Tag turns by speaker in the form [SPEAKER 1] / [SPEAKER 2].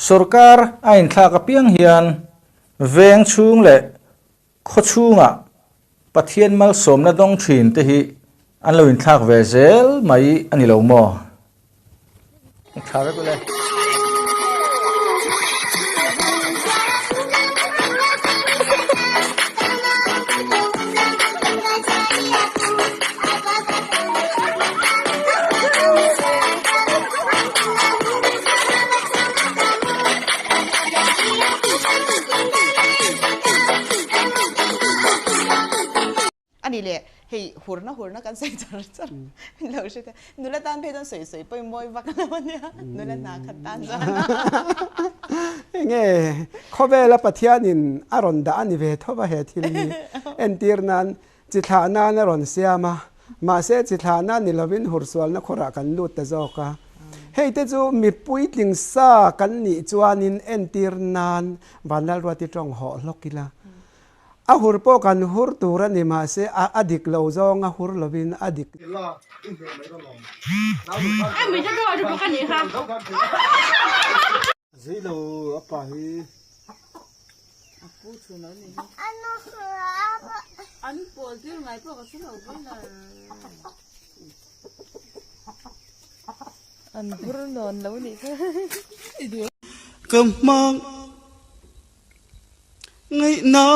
[SPEAKER 1] Sorkar a inthlak apiang hian veng chhung leh khaw chhungah Pathian malsawmna dawng thin te hi an lo inthlak ve zel mai a ni lo maw? Tha vek ule.
[SPEAKER 2] A ni le, hei hurna hurna kan sawi char char min lo hre thei. Nula tan phei chuan sawi sawi pawhin mawi vak lo a nia, nula hna khat tan chuan.
[SPEAKER 3] Enge khawvela Pathianin a rawn dah a ni ve tho va he thil hi entir nan chi thlah nan a rawn siam a, mahse chi thlah nan ni lovin hursualna khawrah kan lut ta zawk a. Hei te chu mipui tling sa kan nih chuanin entir nan Vanlalruati tawng hawh hlawk ila. A hur pawh kan hur tur a ni mahse a a dik lo zawng a hur lovin a dik.
[SPEAKER 1] Ka hmang. Ngaihna.